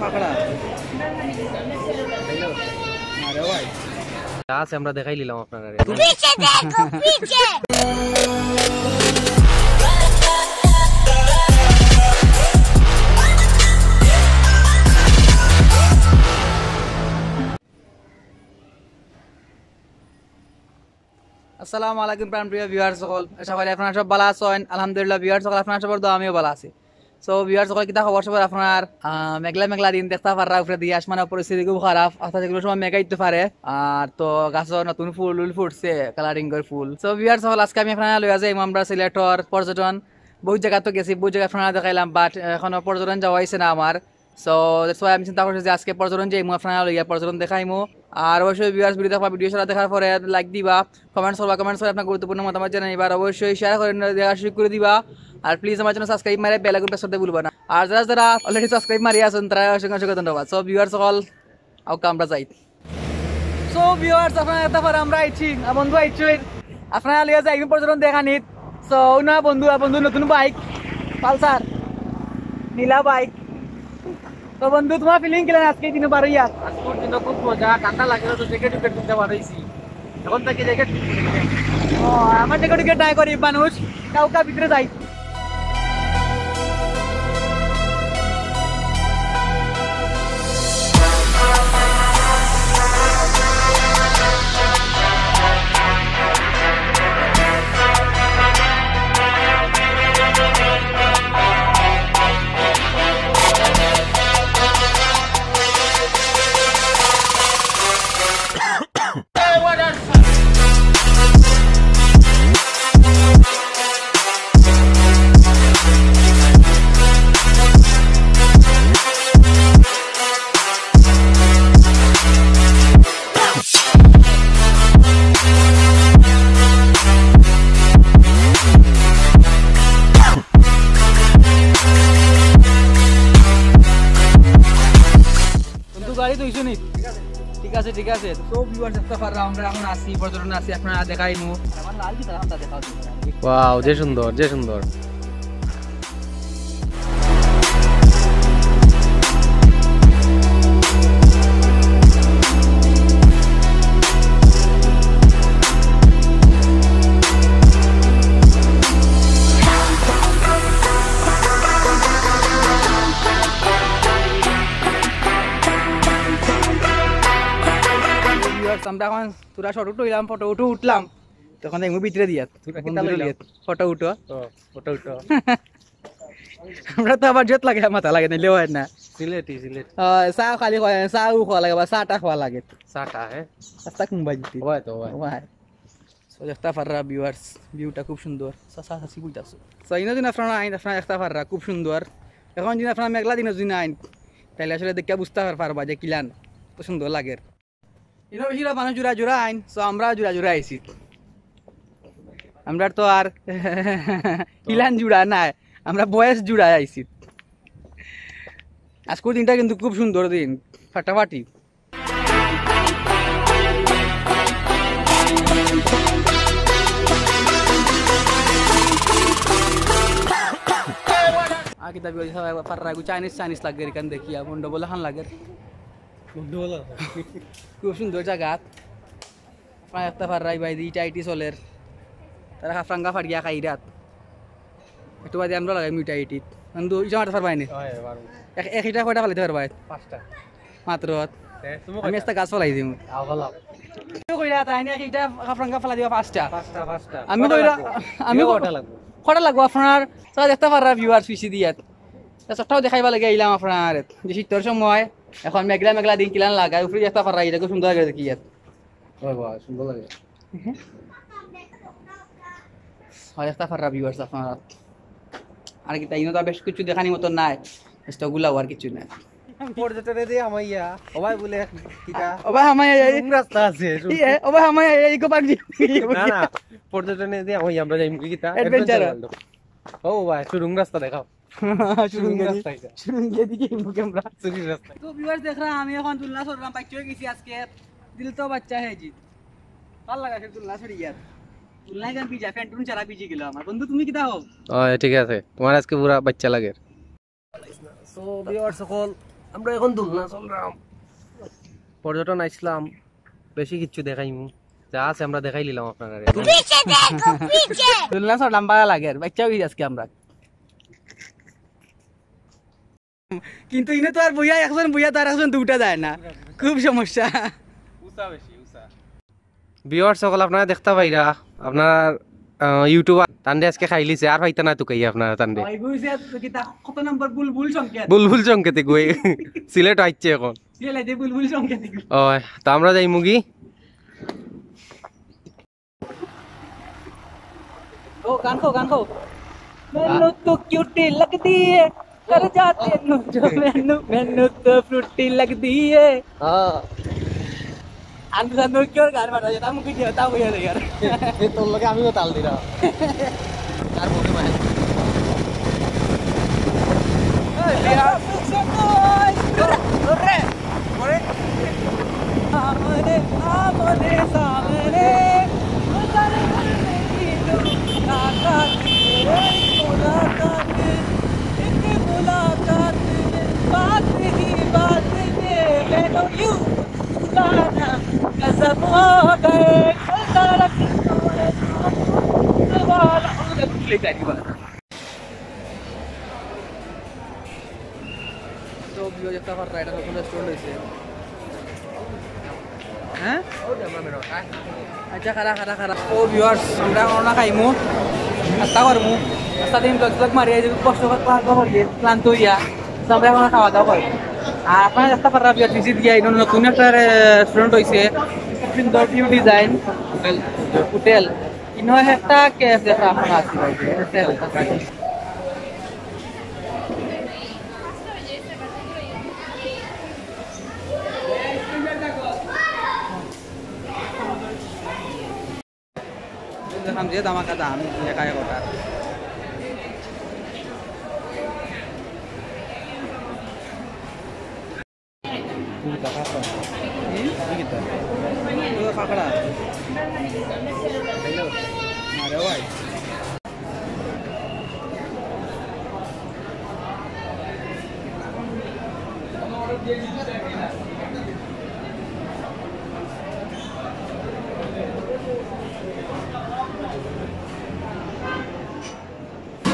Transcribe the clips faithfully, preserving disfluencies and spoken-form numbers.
কাঁকড়া। আরে ভাই। যা আছে আমরা দেখাই নিলাম আপনারা। আসসালামু আলাইকুম প্রাণপ্রিয় ভিউয়ার সকল, আশা করি আপনারা সব ভালা আছইন। আলহামদুলিল্লাহ ভিউয়ার সকল, আপনারা সবর দোয়া আমিও ভালা আছি। So ভিউয়ার সকল, কিতা খবর সবর আপনার? আহ, মেঘলা মেঘলা দিন দেখতা পাররা, উপরে দিয়া আসমানর পরিস্থিতি খুব খারাপ, অর্থাৎ যে কোনো সময় মেঘ আইতো পারে। আর তো গাছো নতুন ফুল উল ফুটছে, কালারিং এর ফুল। So ভিউয়ার সকল, আজকে আমি আপনারা লইয়া যাইমু আমরা সিলেটর পর্যটন। বহুত জাগা তো গেছি, বহুত জাগা আপনারা দেখাইলাম, but এখনো পর্যটন যাওয়া হইছে না আমার। So that's why আমি চিন্তা করছি যে আজকে পর্যটন যাইমু, আপনারা লইয়া পর্যটন দেখাইমু। আর অবশ্যই ভিউয়ার্স, ভিডিও দেখবা, ভিডিও সারা দেখার পরে লাইক দিবা, কমেন্টস করবা, কমেন্টস করে আপনার গুরুত্বপূর্ণ মতামত জানাইবা, আর অবশ্যই শেয়ার করে দেওয়ার সুযোগ করে দিবা। আর প্লিজ আমার চ্যানেল সাবস্ক্রাইব মারে বেল আইকন প্রেস করতে ভুলবা না। আর যারা যারা অলরেডি সাবস্ক্রাইব মারি আছেন, তারা অসংখ্য অসংখ্য ধন্যবাদ। So ভিউয়ার্স সকল, আউক্কা আমরা যাই। So ভিউয়ার্স, আপনারা দেখতা পাররা আমরা আইছি, আর বন্ধু আইছি, আপনারা লইয়া যাইমু পর্যটন দেখানিত। So অউ না বন্ধু, আর বন্ধু নতুন বাইক পালসার, নীলা বাইক। তো বন্ধু, তোমার ফিলিং কিলা আজকে দিনে বারইয়া? আজকের দিনে খুব মজা, ঠান্ডা লাগে না তো জ্যাকেট উকেট কিনতে পারছি। এখন থেকে জ্যাকেট। ও, আমার জ্যাকেট উকেট নাই করি মানুষ, কাউকা ভিতরে যাই। বন্ধু, গাড়ি তো ইস্যু নেই। ঠিক আছে, ঠিক আছে। তো ভিউয়ার্স, দেখতা পাররা আমরা এখন আছি, পর্যটন আছি, আপনারা দেখাইমু। ওয়াও, যে সুন্দর, যে সুন্দর। ভিউয়ার্স, আমরা এখন থুড়া শর্ট উঠো হইলাম, ফটো উঠো উঠলাম, তখন দেখবো ভিতরে দিয়া। তোরা কিতা বন্ধুরা লইলাম? দিয়া ফটো উঠো। ও, ফটো উঠো। আমরা তো আবার জেট লাগে, মাথা লাগে, নাইলে হয় না। সিলেটি, সিলেটি। আহ, চা খালি খাওয়া, চাও খাওয়া লাগে বা চাটা খাওয়া লাগে। চাটা, হ্যাঁ? রাস্তা কোন বাজিতে? হয় তো, হয়। হয়। So, দেখতা পাররা ভিউয়ার্স, ভিউটা খুব সুন্দর। সা-, সা-, সা-, সি বলতাছো। So, ইনো দিন আপনারা আইন, আপনারা দেখতা পাররা, খুব সুন্দর। এখন যদি আপনারা মেঘলা দিনও যদি আইন, তাইলে আসলে দেখিয়া বুঝতা পার-, পারবা যে কিলান, কত সুন্দর লাগের। ইনো বেশিরভাগ মানুষ জুড়া জুড়া আইন, so আমরা জুড়া জুড়া আইছি। আমরা তো আর ইলান জুড়া নাই, আমরা বয়স জুড়া আইছি। আজকের দিনটা কিন্তু খুব সুন্দর দিন, ফাটাফাটি। আগে দাবি করি সবাই পাররা গু চাইনিজ, চাইনিজ লাগে এখান দেখিয়া, মন্ডবল হান লাগে। খুব সুন্দর জাগা। আপনারা দেখতা পাররা ভাই, ইটা ইটি চলের। তারা হাফরাঙ্গা ফাড়িয়া খাই রাত। একটু বাদে আমরা লাগাই মিঠা ইটিত। কিন্তু ইটা মারতে পারবাই নি। হয়, পারবো। এক, এক ইটা কয়টা ফালাইতে পারবাই? পাঁচটা। মাত্র। এ, তুমি আমি কয়টা? একটা গাছ ফালাই দিমু। আও, ফালাও। কেউ কইরা তাই না, এক ইটা হাফরাঙ্গা ফালাই দিবা পাঁচটা। পাঁচটা, পাঁচটা। আমি কয়টা কইরা, লাগবো? আমি কয়টা লাগবো? কয়টা লাগবো আপনার? তারা দেখতা পাররা ভিউয়ার্স পিছি দিয়া। তা সবটাও দেখাইবা লাগে আইলাম আপনার। যে শীতর সময় এখন মেঘলা মেঘলা দিন কিলান লাগায়, উপরে দেখতা পাররা, ইটা খুব সুন্দর লাগে দেখি ইয়াত। হয় বা, সুন্দর লাগে। হয়, দেখতা পাররা ভিউয়ার্স আপনারা। আর কিতা, ইনো তো বেশ কিছু দেখানি মতো নাই, just ওগুলা আর কিছু নাই। পর্যটনে দিয়ে হামাইয়া, ও ভাই বলে কিতা? ও ভাই হামাইয়া, এই রুম রাস্তা আছে, রুম। ইয়ে, ও ভাই হামাইয়া, এই গো পাগজি। না, না, পর্যটনে দিয়ে হামাইয়া আমরা যাইমু কিতা? Adventure। Adventure World। ও ভাই, একটু রুম রাস্তা দেখাও। শুরু শুরু করি। রাস্তায় যা। শুরু গিয়ে দিকে মুখে আমরা। চুরির রাস্তায়। তো ভিউয়ার্স দেখরা, আমি এখন দুলনা চড়লাম, বাচ্চা হয়ে গেছি আজকে। দিল তো বাচ্চা হয়ে জিত। ভালা লাগে দুলনা চড়ি ইয়ার। তুলনায় গান ভিজা, ফ্যান্টুন ছাড়া ভিজি গেল আমার বন্ধু। তুমি কিতা হও? অয়, ঠিক আছে, তুমার আজকে পুরা বাচ্চা লাগের। So, viewers সকল, আমরা এখন দুলনা চলরাম। পর্যটন আইছলাম, বেশি কিচ্ছু দেখাইমু, যা আছে আমরা দেখাইলিলাম আপনারারে। দুলনা চলরাম, ভালা লাগের, বাচ্চা অই গেছি আজকে আমরা। কিন্তু ইনো তো আর বইয়া একজন বইয়া তো আর একজন তো উঠা যায় না, খুব সমস্যা। উষা বেশি, উষা। Viewers সকল, আপনারা দেখতা পাইরা, আপনার, আহ, YouTuber তানরে আজকে খাইলিছে, আর পাইতা না তুকাইয়া আপনারা তানরে। ভাই, বুঝছে তো কিতা, কত নম্বর বুলবুল সংকেত? বুলবুল সংকেতে গই। সিলেট আইছে এখন। সিলেটে বুলবুল সংকেতে গই। অয়, তো আমরা যাইমুগি। ও, গান কও, গান কও। ਮੈਨੂੰ ਤੂੰ ਕਿਊਟੀ ਲੱਗਦੀ ਏ, ਕਰ ਜਾ ਤੈਨੂੰ ਜੋ ਮੈਨੂੰ, ਮੈਨੂੰ ਤਾਂ ਫਰੂਟੀ ਲੱਗਦੀ ਏ। ਹਾਂ। ਆਂਦਾ ਨੂੰ ਕਿਉਂ ਗਾਣ ਮਾਰਦਾ, ਤਾਂ ਮੁੱਕ ਗਿਆ, ਤਾਂ ਹੋਇਆ ਯਾਰ। ਇਹ ਤੋਂ ਲਗੇ ਆমিও তাল দিরা। আর বলতে পারে। सामने, सामने, सामने, नजर नहीं, मुलाकात, मुलाकात, एक मुलाकात, बात ही बात में, मैं तो यूं दीवाना, कसम हो गए, खुदा रख ले जाएगी बात। তো ভিউয়ার্স, একটা ফাররা, এটা নতুন রেস্টুরেন্ট হইছে। হ্যাঁ? আচ্ছা, খারা, খারা, খারা। ও ভিউয়ার্স, আমরা এখন না খাইমু, নাস্তা করমু। রাস্তা দিন ব্লগ ব্লগ মারি, এই যে কষ্ট করে ক্লান্ত করি, ক্লান্ত হইয়া। তো আমরা এখন খাওয়া দাওয়া করমু। আর আপনারা রাস্তা ফাররা ভিউয়ার্স, ভিজিট দিয়া, এটা নতুন একটা রেস্টুরেন্ট হইছে, সুন্দর ভিউ ডিজাইন হোটেল। ইনো একটা কেফ দেখা আপনারা আছি ভাই, কেফ আছে। দেখাম যে দামাকা দাম লেখা একটা। হুম? কি কিতা? ও, কাঁকড়া। আরে ভাই।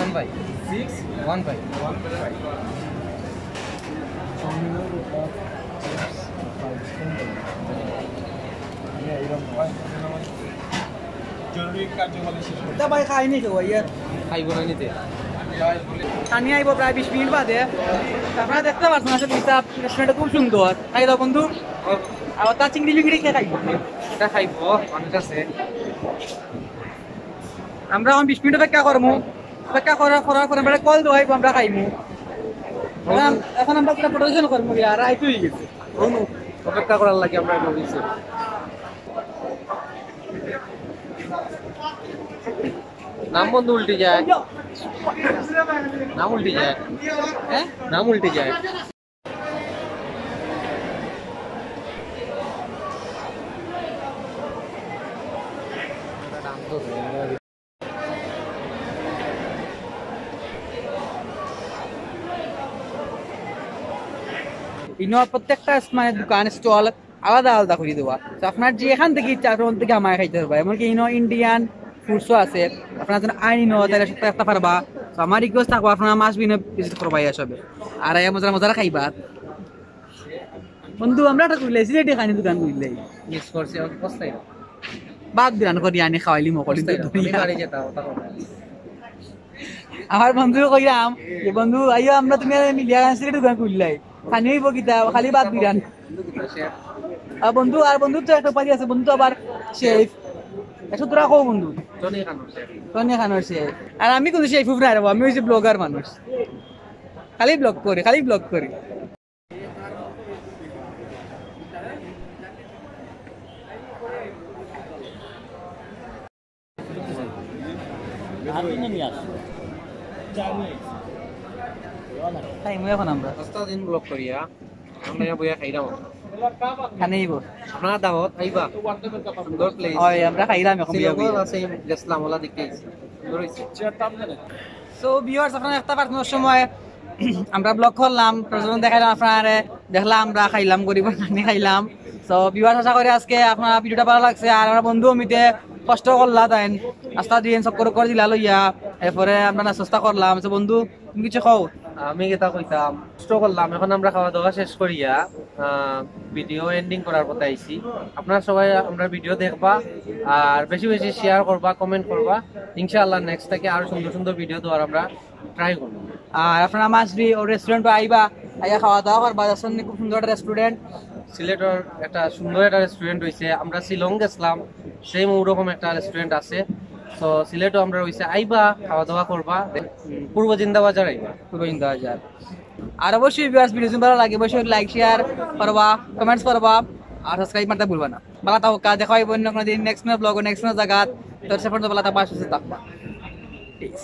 One by six, one by one by five. জরুরি কার্যক্রম শেষ করতে। এটা ভাই খাইনি কেউ, ভাই, আর খাইবো না নিতে। খানি আইবো প্রায় বিশ মিনিট বাদে। আপনারা দেখতে পাচ্ছেন আসলে হিসাব রেস্টুরেন্টটা খুব সুন্দর। খাই দাও বন্ধু। আর তা চিংড়ি মিংড়ি কে খাইবো? এটা খাইবো, মানুষ আছে। আমরা এখন বিশ মিনিট অপেক্ষা করমু। অপেক্ষা করার, করার পরে আমরা কল দেওয়াইবো, আমরা খাইমু। এখন, এখন আমরা পুরো পরিবেশন করমু, আর রাইত হয়ে গেছে। অপেক্ষা করার লাগি আমরা বইছি। নাম বন্ধু উল্টে যায়, নাম উল্টে যায়, হ্যাঁ, নাম উল্টে যায়। ইনো প্রত্যেকটা মানে দোকান স্টল আলাদা আলাদা করি দেওয়া। তো আপনার যে এখান থেকে ইচ্ছা, আপনার ওখান থেকে আমায় খাইতে পারবা। এমনকি ইনো ইন্ডিয়ান ফুডসও আছে, আপনার জন্য আইন ইনো তাহলে সেটা একটা পারবা। তো আমার রিকোয়েস্ট থাকবো, আপনারা মাছ বিনে ভিজিট করবা এই সবে, আর এই মজার মজার খাইবা। বন্ধু, আমরা একটা খুললে সিলেটি খানি দোকান খুললে। মিস করছি, আমাকে পস্তাই না। বাদ দিলাম করি আনি খাওয়াইলি মকলি। পস্তাই না, আমি বাড়ি যেতাম, ওটা কথা। আমার বন্ধু কইলাম যে, "বন্ধু, আইও, আমরা তুমি আর আমি মিলিয়া সিলেটি দোকান খুললাই। খানি হইব কিতা, খালি বাদ দিলাম।" আর বন্ধু, আর বন্ধু তো একটা উপাধি আছে, বন্ধু তো আবার শেফ। একশো তোরা কও বন্ধু। টনি খানোর শেফ। টনি খানোর শেফ। আর আমি কোনো শেফ উফ না রে, আমি হইছি ব্লগার মানুষ। খালি ব্লগ করি, খালি ব্লগ করি। খাইমু এখন আমরা। রাস্তা দিন ব্লগ করিয়া, আমরা ইয়া বইয়া খাইলাম। খানি আইব। আপনারা দাওয়াত আইবা, সুন্দর প্লেস। হয়, আমরা খাইলাম এখন বিয়া শ্রীলঙ্কা বিয়া। আছে, গেছিলাম, ওলা দেখে আইছি, সুন্দর হইছে। সো ভিউয়ার্স, আপনারা একটা পার্টনার সময় আমরা ব্লগ করলাম, প্রজনন দেখাইলাম আপনারে, দেখলাম আমরা খাইলাম, গরিব খানি খাইলাম। সো ভিউয়ার্স, আশা করি আজকে আপনার ভিডিওটা ভালো লাগছে। আর আমার বন্ধু অমিতে কষ্ট করলা, তাই রাস্তা দিয়ে চক্কর করে দিলা লইয়া, এরপরে আমরা নাস্তা করলাম। তো বন্ধু, তুমি কিছু কও? আমি এটা কইতাম, কষ্ট করলাম, এখন আমরা খাওয়া দাওয়া শেষ করিয়া ভিডিও এন্ডিং করার কথা আইছি। আপনারা সবাই আমরা ভিডিও দেখবা, আর বেশি বেশি শেয়ার করবা, কমেন্ট করবা। ইনশাআল্লাহ নেক্সট থেকে আরো সুন্দর সুন্দর ভিডিও দেওয়ার আমরা ট্রাই করবো। আর আপনারা মাছরি ও রেস্টুরেন্টও আইবা, আইয়া খাওয়া দাওয়া করবা। দেখছেন নি, খুব সুন্দর একটা রেস্টুরেন্ট। সিলেটর একটা সুন্দর একটা রেস্টুরেন্ট হইছে, আমরা শিলং গেছিলাম, সেম ওরকম একটা রেস্টুরেন্ট আছে। তো সিলেটও আমরা হইছে আইবা, খাওয়া দাওয়া করবা, পূর্ব জিন্দাবাজার আইবা। পুরো ইন্দা হাজার। আর অবশ্যই ভিউয়ার্স, ভিডিও যদি ভালো লাগে অবশ্যই লাইক শেয়ার করবা, কমেন্টস করবা, আর সাবস্ক্রাইব মারতে ভুলবা না। ভালো থাকবা, দেখা হইব অন্য কোনো দিন নেক্সট কোনো ব্লগ, নেক্সট কোনো জায়গা। তোর সে পর্যন্ত ভালো থাকবা, সুস্থ থাকবা। পিস।